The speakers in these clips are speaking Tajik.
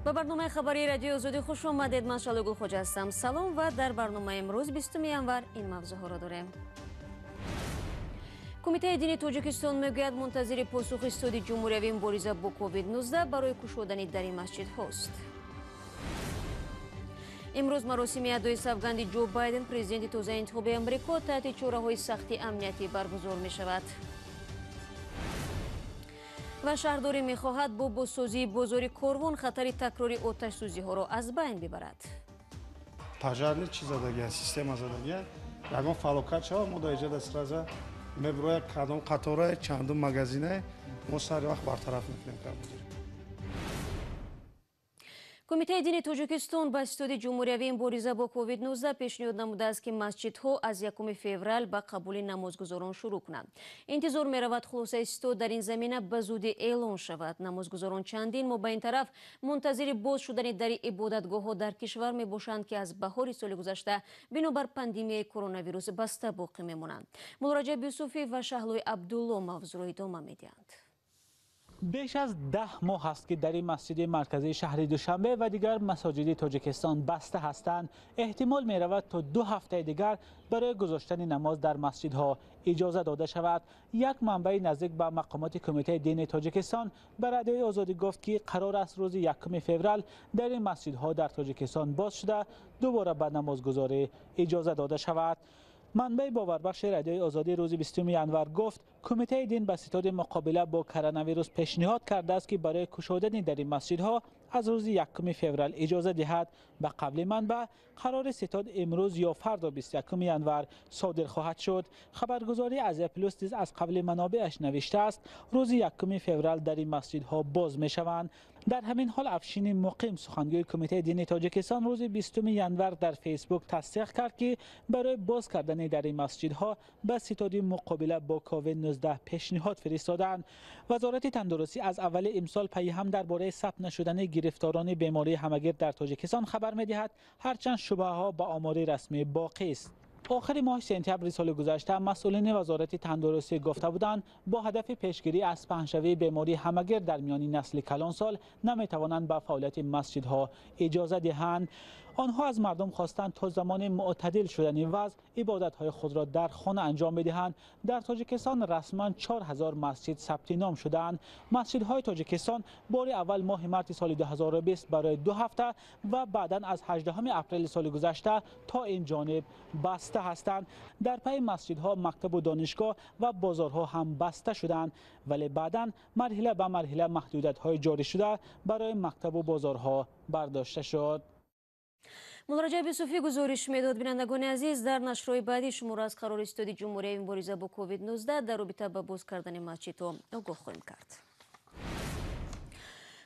Ба барномаи хабарии Радиои Озодӣ хуш омадед. Ман Шалугул Гулхоҷа ҳастам. Салом ва дар барномаи имрӯз 20 январ ин мавзӯъҳоро дорем. Кумитаи дини Тоҷикистон мегӯяд мунтазири посухи суди ҷумҳуриявии мубориза бо ковид-19 барои кушодани дари масҷидҳост. Имрӯз маросими адои савганди Ҷо Байден, президенти тозаи интихоби Амрико, таҳти чораҳои сахти амниятӣ баргузор мешавад. Ва шаҳрдорӣ мехоҳад бо бозсозии бозори Корвон хатари такрори оташсӯзиҳоро аз байн бибарад. Пожарный чи задагия, система задагия, ягон фалокат шава, мо дар иҷода сразу мебирояд кадом қатора, чандум магазине, мо сари вақт бартараф мекунем. Кумитаи дини Тоҷикистон ба ситоди ҷумҳуриявии мубориза бо ковид-19 пешниҳод намудааст, ки масҷидҳо аз 1 феврал ба қабули намозгузорон шурӯъ кунанд. Интизор меравад хулосаи ситод дар ин замина ба зудӣ эълон шавад. Намозгузорон чандин моҳ ба ин тараф мунтазири боз шудани дари ибодатгоҳҳо дар кишвар мебошанд, ки аз баҳори соли гузашта бинобар пандемияи коронавирус баста боқӣ мемонанд. Муллораҷаб Юсуфӣ ва Шаҳлои Абдулло мавзӯъро идома медиҳанд. Беш аз 10 моҳ аст, ки дари масҷиди марказии шаҳри Душанбе ва дигар масоҷиди Тоҷикистон баста ҳастанд. Эҳтимол меравад то 2 ҳафтаи дигар барои гузоштани намоз дар масҷидҳо иҷоза дода шавад. Як манбаи наздик ба мақомоти Кумитаи дини Тоҷикистон ба Радиои Озодӣ гуфт, ки қарор аст рӯзи 1 феврал дари масҷидҳо дар Тоҷикистон боз шуда, дубора ба намозгузорӣ иҷоза дода шавад. Манбаи боварбахши Радиои Озодӣ рӯзи 20 январ гуфт, Кумитаи дин ба ситоди муқобила бо коронавирус пешниҳод кардааст, ки барои кушодани дари масҷидҳо аз рӯзи 1 феврал иҷоза диҳад. Ба қавли манбаъ, қарори ситод имрӯз ё фардо 21 январ содир хоҳад шуд. Хабаргузории Азия Плюс низ аз қавли манобеаш навиштааст, рӯзи 1 феврал дари масҷидҳо боз мешаванд. Дар ҳамин ҳол Афшини Муқим, сухангӯи Кумитаи дини Тоҷикистон, рӯзи 20 январ дар Фейсбук тасдиқ кард, ки барои боз кардани дари масҷидҳо ба ситоди муқобила бо ковид-19 пешниҳод фиристоданд. Вазорати тандурустӣ аз аввали имсол пайи ҳам дар бораи сабт нашудани гирифторони бемории ҳамагир дар Тоҷикистон хабар медиҳад, ҳарчанд шубҳаҳо ба омори расмӣ боқӣ аст. Охири моҳи сентябри соли гузашта масъулини Вазорати тандурустӣ гуфта буданд, бо ҳадафи пешгирӣ аз паҳншавии бемории ҳамагир дар миёни насли калонсол наметавонанд ба фаъолияти масҷидҳо иҷоза диҳанд. Онҳо аз мардум хостанд то замони мӯътадил шудани вазъ ибодатҳои худро дар хона анҷом бидиҳанд. Дар Тоҷикистон расман 4000 масҷид сабти ном шудаанд. Масҷидҳои Тоҷикистон бори аввал моҳи марти соли 2020 барои 2 ҳафта ва баъдан аз 18 апрели соли гузашта то ин ҷониб баста ҳастанд. Дар пайи масҷидҳо мактабу донишгоҳ ва бозорҳо ҳам баста шуданд, вале баъдан марҳила ба марҳила маҳдудиятҳои ҷорӣ шуда барои мактабу бозорҳо бардошта шуд. Муллораҷаб Юсуфӣ гузориш медод. Бинандагони азиз, дар нашрҳои баъдӣ шуморо аз қарори ситоди ҷумҳуриявии мубориза бо ковид-19 дар робита ба боз кардани масҷидҳо огоҳ хоҳем кард.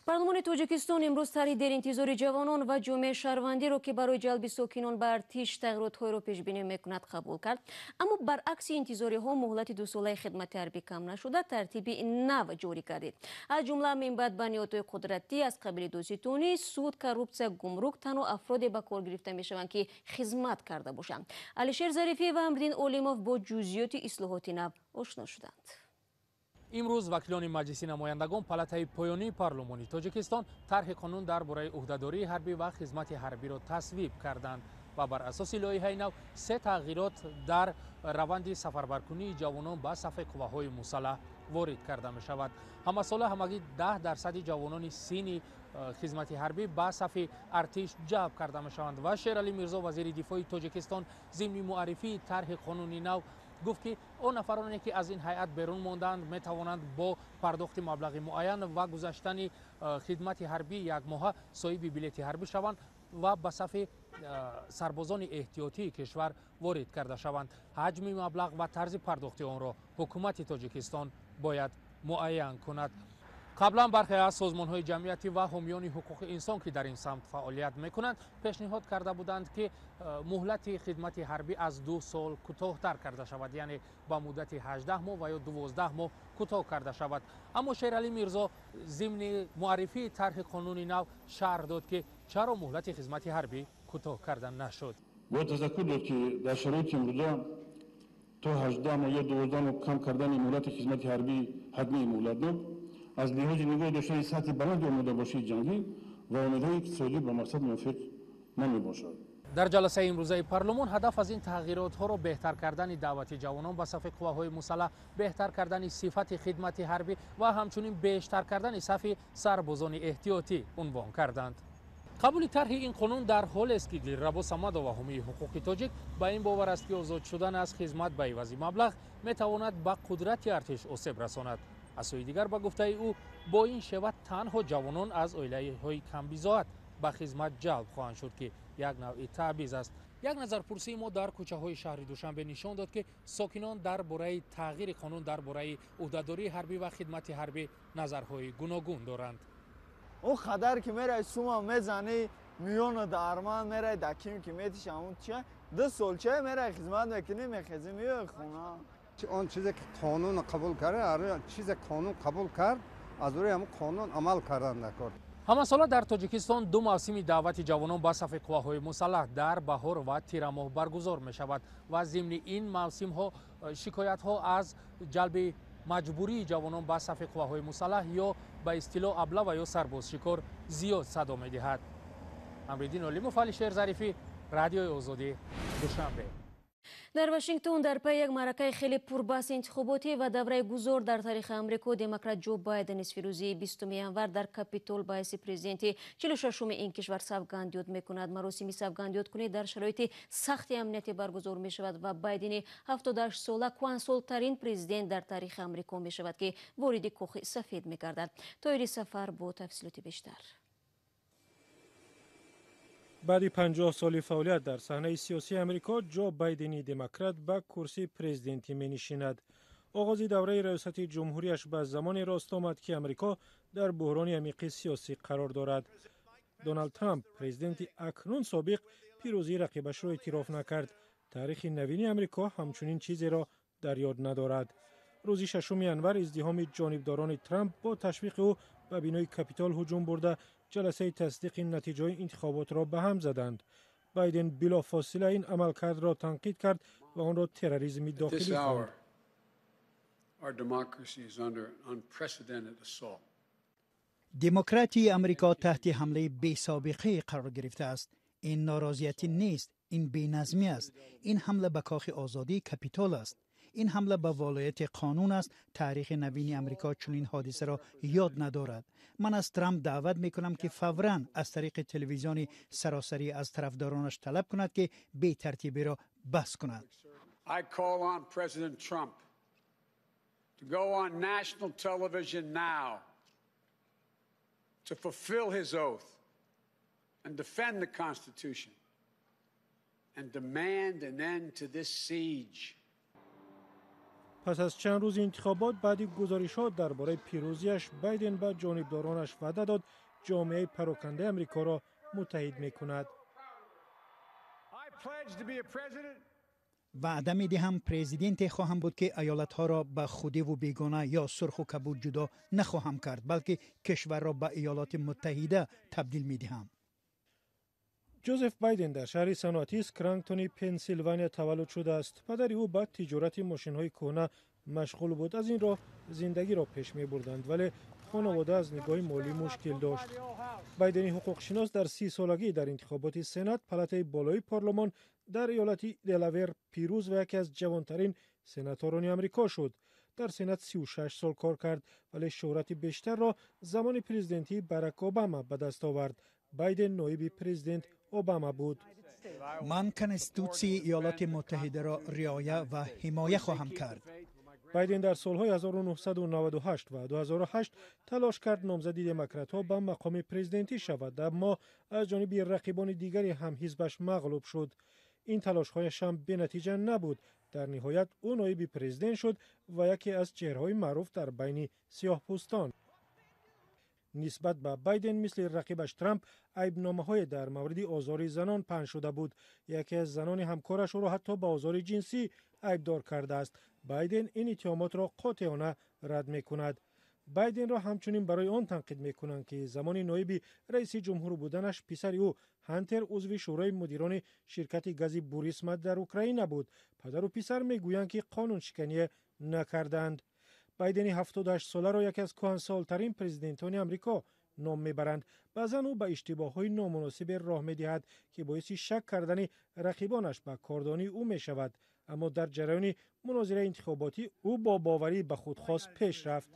Парлумони Тоҷикистон имрӯз тарҳи деринтизори ҷавонон ва ҷомеаи шаҳрвандиро, ки барои ҷалби сокинон ба артиш тағйиротҳоеро пешбинӣ мекунад, қабул кард. Аммо баръакси интизориҳо муҳлати 2-солаи хидмати ҳарбӣ кам нашуда, тартиби нав ҷорӣ кардид. Аз ҷумла минбаъд ба ниҳодҳои қудратӣ аз қабили додситонӣ, суд, коррупсия, гумрук танҳо афроде ба кор гирифта мешаванд, ки хизмат карда бошанд. Алишер Зарифӣ ва Амриддин Олимов бо ҷузъиёти ислоҳоти нав ошно шуданд. Имрӯз вакилони Маҷлиси намояндагон, палатаи поёнии парлумони Тоҷикистон, тарҳи қонун дар бораи ӯҳдадории ҳарбӣ ва хизмати ҳарбиро тасвиб карданд ва бар асоси лоиҳаи нав 3 тағйирот дар раванди сафарбаркунии ҷавонон ба сафи қувваҳои мусаллаҳ ворид карда мешавад. Ҳамасола ҳамагӣ 10% ҷавонони синни хизмати ҳарбӣ ба сафи артиш ҷалб карда мешаванд ва Шералӣ Мирзо, вазири дифои Тоҷикистон, зимни муаррифии тарҳи қонуни нав гуфт, ки он нафароне, ки аз ин ҳайат берун мондаанд, метавонанд бо пардохти маблағи муайян ва гузаштани хидмати ҳарбии якмоҳа соҳиби билети ҳарбӣ шаванд ва ба сафи сарбозони эҳтиётии кишвар ворид карда шаванд. Ҳаҷми маблағ ва тарзи пардохти онро ҳукумати Тоҷикистон бояд муайян кунад. Қаблан бархе аз созмонҳои ҷамъиятӣ ва ҳомиёни ҳуқуқи инсон, ки дар ин самт фаъолият мекунанд, пешниҳод карда буданд, ки муҳлати хидмати ҳарбӣ аз 2 сол кӯтоҳтар карда шавад, яъне ба муддати 18 моҳ ва ё 12 моҳ кӯтоҳ карда шавад. Аммо Шералӣ Мирзо зимни муаррифии тарҳи қонуни нав шарҳ дод, ки чаро муҳлати хизмати ҳарбӣ кӯтоҳ карда нашуд. Бояд тазаккур дод, ки дар шароити имрӯза то 18 моҳ ё 12 моҳ кам кардани муҳлати хизмати ҳарбӣ ҳатмии муҳлатнок аз лиҳози нигоҳ доштани сатҳи баланди омодабошии ҷангӣ ва омилҳои иқтисодӣ ба мақсад мувофиқ намебошад. Дар ҷаласаи имрӯзаи парлумон ҳадаф аз ин тағйиротҳоро беҳтар кардани даъвати ҷавонон ба сафи қувваҳои мусаллаҳ, беҳтар кардани сифати хидмати ҳарбӣ ва ҳамчунин бештар кардани сафи сарбозони эҳтиётӣ унвон карданд. Қабули тарҳи ин қонун дар ҳолест, ки Дилрабо Самадова, ҳомии ҳуқуқи тоҷик, ба ин бовар аст, ки озод шудан аз хизмат ба ивази маблағ метавонад ба қудрати артиш осеб расонад. Аз сӯи дигар, ба гуфтаи ӯ, бо ин шева танҳо ҷавонон аз оилаҳои камбизоат ба хизмат ҷалб хоҳанд шуд, ки як навъи таъбиз аст. Як назарпурсии мо дар кӯчаҳои шаҳри Душанбе нишон дод, ки сокинон дар бораи тағйири қонун дар бораи ӯҳдадории ҳарбӣ ва хидмати ҳарбӣ назарҳои гуногун доранд. Он қадар ки мерай, сума мезанӣ, миёна дарман мерай, да ким ки метиш, ҳамун чия 2 сол чия мерай, хизмат мекунӣ, мехезӣ, миёи хона. Он чизе ки қонун қабул кард, чизе қонун қабул кард, аз рӯи ҳамун қонун амал кардан даркор. Ҳамасола дар Тоҷикистон ду мавсими даъвати ҷавонон ба сафи қувваҳои мусаллаҳ дар баҳор ва тирамоҳ баргузор мешавад ва зимни ин мавсимҳо шикоятҳо аз ҷалби маҷбурии ҷавонон ба сафи қувваҳои мусаллаҳ ё ба истилоҳ аблава ё сарбозшикор зиёд садо медиҳад. Амриддин Олимов, Алишер Зарифӣ, Радиои Озодӣ, Душанбе. Дар Вашингтон дар пайи як маъракаи хеле пурбаҳси интихоботӣ ва давраи гузор дар таърихи Амрико, демократ Ҷо Байден фирӯзии 20 январ дар Капитол ба ҳайси президенти 46-уми ин кишвар савганд ёд мекунад. Маросими савгандёдкунӣ дар шароити сахти амниятӣ баргузор мешавад ва Байдени 78 сола кӯҳансолтарин президент дар таърихи Амрико мешавад, ки вориди Кохи Сафед мегардад. Тоҳири Сафар бо тафсилоти бештар. Баъди 50 соли фаъолият дар саҳнаи сиёсии Амрико, Ҷо Байдени демократ ба курсии президентӣ менишинад. Оғози давраи раёсати ҷумҳурияш ба замоне рост омад, ки Амрико дар буҳрони амиқи сиёсӣ қарор дорад. Доналд Трамп, президенти акнун собиқ, пирӯзии рақибашро эътироф накард. Таърихи навини Амрико ҳамчунин чизеро дар ёд надорад. Рӯзи 6 январ издиҳоми ҷонибдорони Трамп бо ташвиқи ӯ ба бинои Капитол ҳуҷум бурда, ҷаласаи тасдиқи натиҷаҳои интихоботро ба ҳам заданд. Байден билофосила ин амалкардро танқид кард ва онро терроризми дохилӣ хонд. Демократияи Амрико таҳти ҳамлаи бесобиқае қарор гирифтааст. Ин норозиятӣ нест, ин беназмӣ аст. Ин ҳамла ба кохи озодии Капитол аст. Ин ҳамла ба волояти қонун аст. Таърихи навини Амрико чунин ҳодисаро ёд надорад. Ман аз Трамп даъват мекунам, ки фавран аз тариқи телевизиони саросарӣ аз тарафдоронаш талаб кунад, ки бетартибиро бас кунад. I call on President Trump to go on national television now to fulfill his oath and defend the Constitution and demand an end to this siege. Пас аз чанд рӯзи интихобот, баъди гузоришҳо дар бораи пирӯзиаш, Байден ба ҷонибдоронаш ваъда дод, ҷомеаи парокандаи Амрикоро муттаҳид мекунад. Ваъда медиҳам, президенте хоҳам буд, ки иёлатҳоро ба худиву бегона ё сурху кабуд ҷудо нахоҳам кард, балки кишварро ба Иёлоти Муттаҳида табдил медиҳам. Ҷозеф Байден дар шаҳри саноатии Скрантони Пенсилвания таваллуд шудааст. Падари ӯ ба тиҷорати мошинҳои кӯҳна машғул буд. Аз ин роҳ зиндагиро пеш мебурданд, вале хонавода аз нигоҳи молӣ мушкил дошт. Байдени ҳуқуқшинос дар 30 солагӣ дар интихоботи Сенат, палатаи болои парлумон, дар иёлати Делавер пирӯз ва яке аз ҷавонтарин сенаторони Амрико шуд. Дар Сенат 36 сол кор кард, вале шӯҳрати бештарро замони президентии Барак Обама ба даст овард. Байден ноиби президент Обама буд. Ман Конститутсияи Иёлоти Муттаҳидаро риоя ва ҳимоя хоҳам кард. Байден дар солҳои 1998 ва 2008 талош кард номзади демократҳо ба мақоми президентӣ шавад, аммо аз ҷониби рақибони дигари ҳамҳизбаш мағлуб шуд. Ин талошҳояш ҳам бенатиҷа набуд. Дар ниҳоят ӯ ноиби президент шуд ва яке аз чеҳраҳои маъруф дар байни сиёҳпӯстон. Нисбат ба Байден, мисли рақибаш Трамп, айбномаҳое дар мавриди озори занон паҳн шуда буд. Яке аз занони ҳамкораш ӯро ҳатто ба озори ҷинсӣ айбдор кардааст. Байден ин иттиҳомотро қотеона рад мекунад. Байденро ҳамчунин барои он танқид мекунанд, ки замони ноиби раиси ҷумҳур буданаш писари ӯ Ҳантер узви шӯрои мудирони ширкати гази Бурисма дар Украина буд. Падару писар мегӯянд, ки қонуншикание накарданд. Байдени 78 соларо яке аз кӯҳансолтарин президентони Амрико ном мебаранд. Баъзан ӯ ба иштибоҳҳои номуносибе роҳ медиҳад, ки боиси шак кардани рақибонаш ба кордонии ӯ мешавад. Аммо дар ҷараёни мунозираи интихоботӣ ӯ бо боварӣ ба худ хос пеш рафт.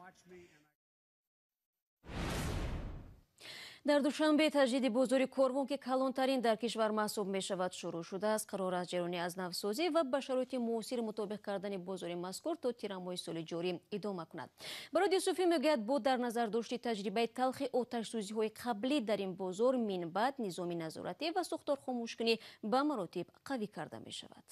Дар Душанбе таҷдиди бозори Корвон, ки калонтарин дар кишвар маҳсуб мешавад, шурӯъ шудааст. Қарор аст ҷараёни аз навсозӣ ва ба шароити муосир мутобиқ кардани бозори мазкур то тирамоҳи соли ҷорӣ идома кунад. Барод Юсуфӣ мегӯяд, бо дар назар дошти таҷрибаи талхи оташсӯзиҳои қаблӣ дар ин бозор, минбаъд низоми назоратӣ ва сӯхторхомӯшкунӣ ба маротиб қавӣ карда мешавад.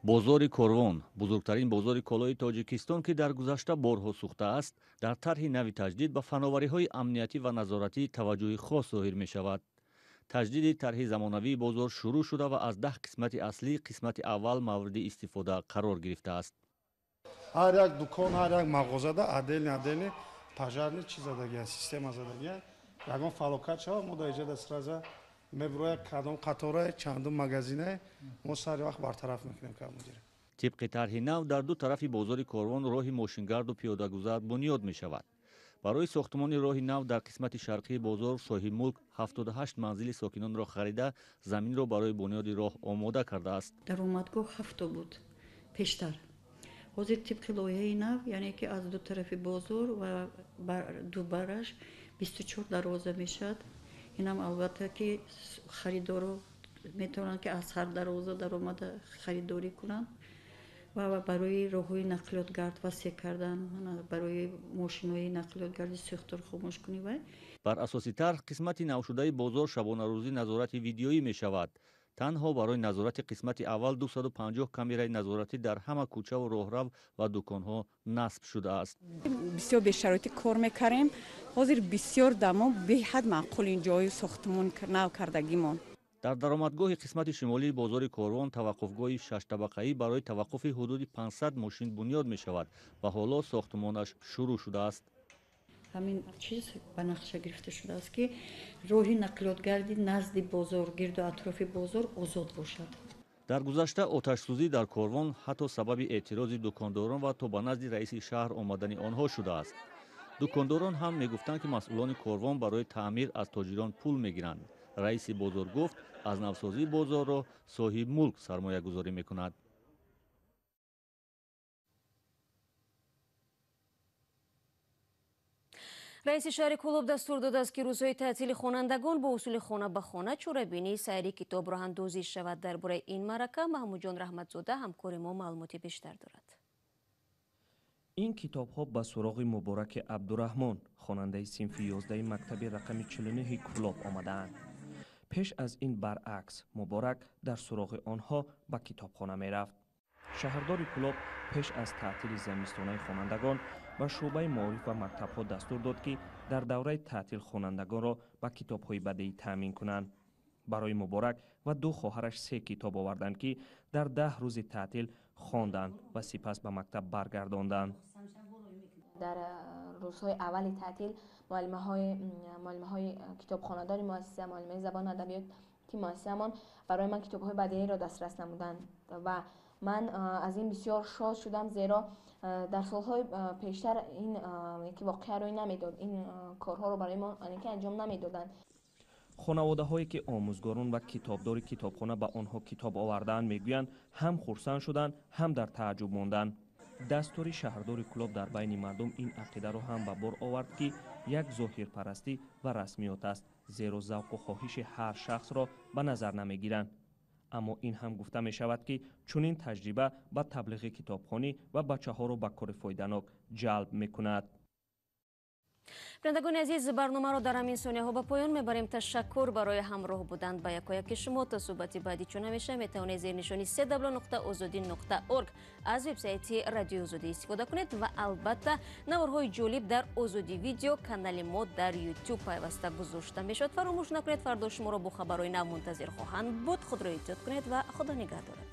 Бозори Корвон, бузургтарин бозори колои Тоҷикистон, ки дар гузашта борҳо сӯхтааст, дар тарҳи нави таҷдид ба фановариҳои амниятӣ ва назоратӣ таваҷҷӯҳи хос зоҳир мешавад. Таҷдиди тарҳи замонавии бозор шурӯъ шуда ва аз 10 қисмати аслӣ қисмати аввал мавриди истифода қарор гирифтааст. Ҳар як дукон, ҳар як мағозада отдельно отдельно пожарный чи задагия, система задагия. Ягон фалокат шава, мо дар иҷода сразу меброяд кадом қаторае, чандум магазинае, мо сари вақт бартараф мекунем камудира. Тибқи тарҳи нав, дар ду тарафи бозори Корвон роҳи мошингарду пиёдагузар бунёд мешавад. Барои сохтмони роҳи нав дар қисмати шарқии бозор соҳибмулк 78 манзили сокинонро харида, заминро барои бунёди роҳ омода кардааст. Даромадгоҳ 7 буд пештар. Ҳозир тибқи лоиҳаи нав, яъне ки аз ду тарафи бозор ва ду бараш 24 дарвоза мешавад. Инам албатта ки харидоро метавонанд ки аз ҳар дарвоза даромада харидорӣ кунанд ва барои роҳҳои нақлиётгард васеъ кардан, барои мошинҳои нақлиётгарди сӯхторхомӯшкунӣ. Вай бар асоси тарҳ қисмати навшудаи бозор шабонарӯзӣ назорати видеоӣ мешавад. Танҳо барои назорати қисмати аввал 250 камераи назоратӣ дар ҳама кӯчаву роҳрав ва дуконҳо насб шудааст. Бисёр бешароитӣ кор мекардем. Ҳозир бисёр дамо беҳад маъқул ин ҷою сохтмон нав кардагимон. Дар даромадгоҳи қисмати шимолии бозори Корвон таваққуфгоҳи шаштабақаӣ барои таваққуфи ҳудуди 500 мошин бунёд мешавад ва ҳоло сохтмонаш шурӯъ шудааст. Ҳамин чиз ба нақша гирифта шудааст, ки роҳи нақлиётгарди назди бозор, гирду атрофи бозор озод бошад. Дар гузашта оташсӯзӣ дар Корвон ҳатто сабаби эътирози дукондорон ва то ба назди раиси шаҳр омадани онҳо шудааст. Дукондорон ҳам мегуфтанд, ки масъулони Корвон барои таъмир аз тоҷирон пул мегиранд. Раиси бозор гуфт, аз навсозии бозорро соҳибмулк сармоягузорӣ мекунад. Раиси шаҳри Кӯлоб дастур додааст, ки рӯзҳои таътили хонандагон бо усули хона ба хона чорабинии сайри китоб роҳандозӣ шавад. Дар бораи ин маърака Маҳмудҷон Раҳматзода, ҳамкори мо, маълумоти бештар дорад. Ин китобҳо ба суроғи Мубораки Абдураҳмон, хонандаи синфи 11 мактаби рақами 49 Кӯлоб омадаанд. Пеш аз ин баръакс, Муборак дар суроғи онҳо ба китобхона мерафт. Шаҳрдори Кӯлоб пеш аз таътили замистонаи хонандагон ба шӯъбаи маориф ва мактабҳо дастур дод, ки дар давраи таътил хонандагонро ба китобҳои бадеӣ таъмин кунанд. Барои Муборак ва ду хоҳараш 3 китоб оварданд, ки дар 10 рӯзи таътил хонданд ва сипас ба мактаб баргардонданд. Дар рӯзҳои аввали таътил муаллимаҳои китобхонадори муассиса, муаллимаи забону адабиёти муассисаамон барои ман китобҳои бадеиро дастрас намуданд ва ман аз ин бисёр шод шудам, зеро дар солҳои пештар ин воқеа рӯй намедод, ин корҳоро барои мо анҷом намедоданд. Хонаводаҳое ки омӯзгорон ва китобдори китобхона ба онҳо китоб овардаанд, мегӯянд ҳам хурсанд шуданд, ҳам дар тааҷҷуб монданд. Дастури шаҳрдори Кӯлоб дар байни мардум ин ақидаро ҳам ба бор овард, ки як зоҳирпарастӣ ва расмиёт аст, зеро завқу хоҳиши ҳар шахсро ба назар намегиранд. Аммо ин ҳам гуфта мешавад, ки чунин таҷриба ба таблиғи китобхонӣ ва бачаҳоро ба кори фоиданок ҷалб мекунад. Бинандагони азиз, барномаро дар ҳамин сонияҳо ба поён мебарем. Ташаккур барои ҳамроҳ будан ба якояки шумо. То суҳбати баъдӣ, чун ҳамеша метавонед зернишони www.ozodi.org аз вебсайти Радиои Озодӣ истифода кунед ва албатта наворҳои ҷолиб дар Озодӣ видео канали мо дар YouTube пайваста гузошта мешавад. Фаромӯш накунед, фардо шуморо бо хабарҳои нав мунтазир хоҳанд буд. Худро эҳтиёт кунед ва Худо нигаҳ дорад.